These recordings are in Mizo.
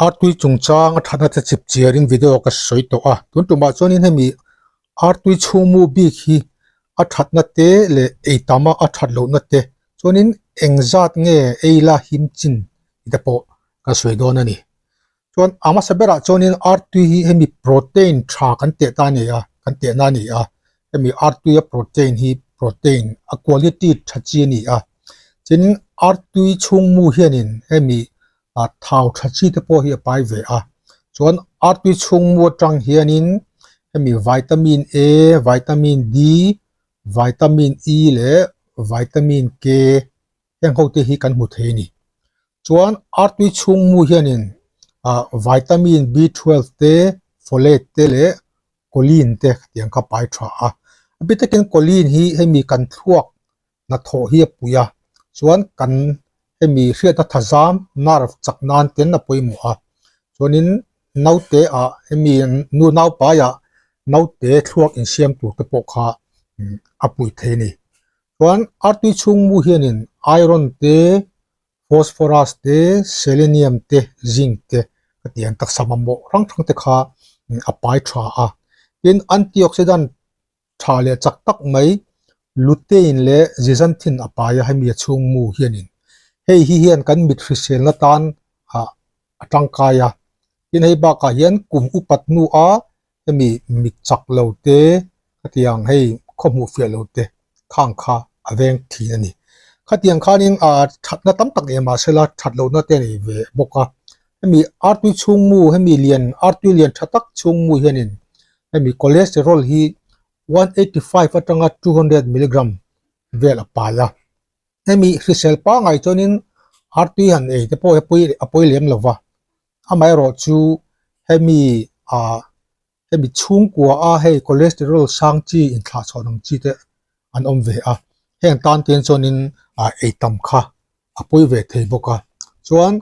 Artui chungchang a thatna te chip chiarin video ka sawi tawh a, tun tumah chuanin hemi artui chhungmu bik hi a thatna te leh ei tama a that lohna te chuanin engzat nge ei la him chin tih te pawh ka sawi dawn a ni. Chuan a hmasa berah chuanin artui hi hemi protein tha kan teh ta a ni a, kan tehna a ni a, hemi artuia protein hi protein a quality tha chi a ni a, tin artui chhungmu hianin hemi a thau tha chi te pawh hi a pai ve a, chuan artui chhungmu atang hianin hemi vitamin A, vitamin D, vitamin E leh vitamin K heng ho te hi kan hmu thei a ni. Chuan artui chhungmu hianin ah vitamin B 12 te, folate te leh choline te tiang kha pai tha a, a bik takin choline hi hemi kan thluak hnathawh hi a pui a, chuan kan hemi hriatna thazam nerve chak nan ten a pawimawh a, chuanin naute ah hemi nu naupaiah naute thluak insiam tur te pawh kha a pui thei a ni. Chuan artui chhungmu hianin iron te, phosphorus te, selenium te, zinc te ka tih ang taksa mamawh hrang hrang te kha a pai tha a, tin antioxidant tha leh chak tak mai lutein leh zeaxanthin a pai a hemi a chhung mu hianin hei hi hian kan mit hriselna tan ah a tangkai a tin hei bakah hian kum upat hnu a hemi mit chak lo te khatiang hei khawhmuh fiah lo te khang kha a veng thin a ni khatiang khanin ah thatna tam tak nei mahsela that lohna te a nei ve bawk a hemi artui chhung mu hemi lian artui lian tha tak chhung mu hianin hemi cholesterol hi 185 atanga 200 milligram vel a pai a hemi hrisel pangai chuanin artui han ei te pawh hi a pawi lem lo va amaherawh chu hemi ah hemi chhungkua a hei cholesterol sang chi inthlah chhuah ang chi te an awm ve a heng tan te chuanin ah ei tam kha a pawi ve thei bawk a chuan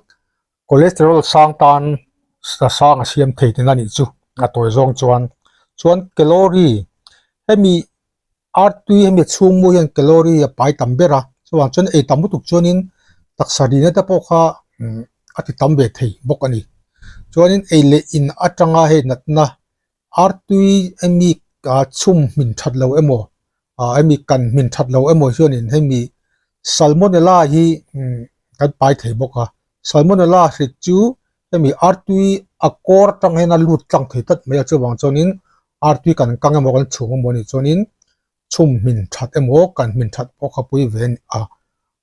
Cholesterol sang tan sang a siam thei tihna anih chu a tawi zawng chuan chuan calorie hemi artui hemi chhungmu hian calorie a pai tam ber a chuvang chuan ei tam lutuk chuanin taksa rihna te pawh kha a ti tam ve thei bawk a ni chuanin ei leh in atanga hei natna artui hemi chhum hmin that lo emaw ah hemi kan hmin that lo emaw hianin hemi salmonella hi kan pai thei bawk a salmonella hrik chu hemi artui a kawr atang hian a lut tlang thei tlat mai a chuvang chuanin artui kan kang emaw kan chhung emaw anih chuanin chhum hmin that emaw kan hmin that pawh kha pui ve a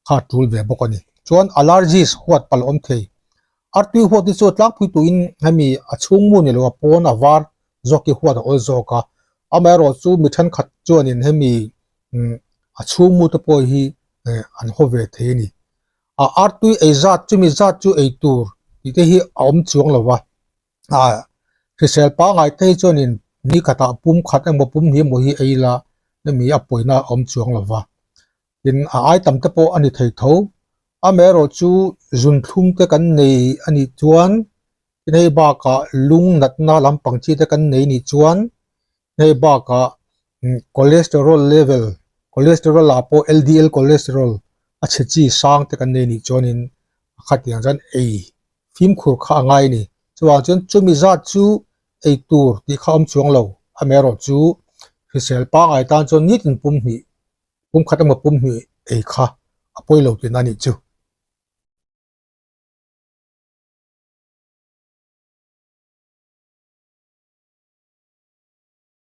kha tul ve bawk a ni chuan allergies huat palh awm thei artui huat hi chu a tlangpui tuin hemi a chhung mu ni lo a pawn a var zawk hi huat a awl zawk a amaherawh chu mi thenkhat chuanin hemi a chhung mu te pawh hi an haw ve thei a ni a artui ei zat chumi zat chu ei tur tih te hi a awm chuang lo va ah hrisel pangai te hi chuanin ni khatah pum khat emaw pum hnih emaw hi ei ila hemi a pawina a awm chuang lo va tin a ai tam te pawh a ni thei tho amaherawh chu zun thlum te kan nei a nih chuan tin hei bakah lung natna lampang chi te kan nei nih chuan hei bakah cholesterol level cholesterol ah pawh L_D_L cholesterol a chhe chi sang te kan nei nih chuanin a khatiang chuan ei fimkhur kha a ngai a ni chuvang chuan chumi zat chu ei tur tih kha a awm chuang lo amaherawh chu hrisel pangai tan chuan nitin pum hnih pum khat emaw pum hnih ei kha a pawi lo tihna a nih chu.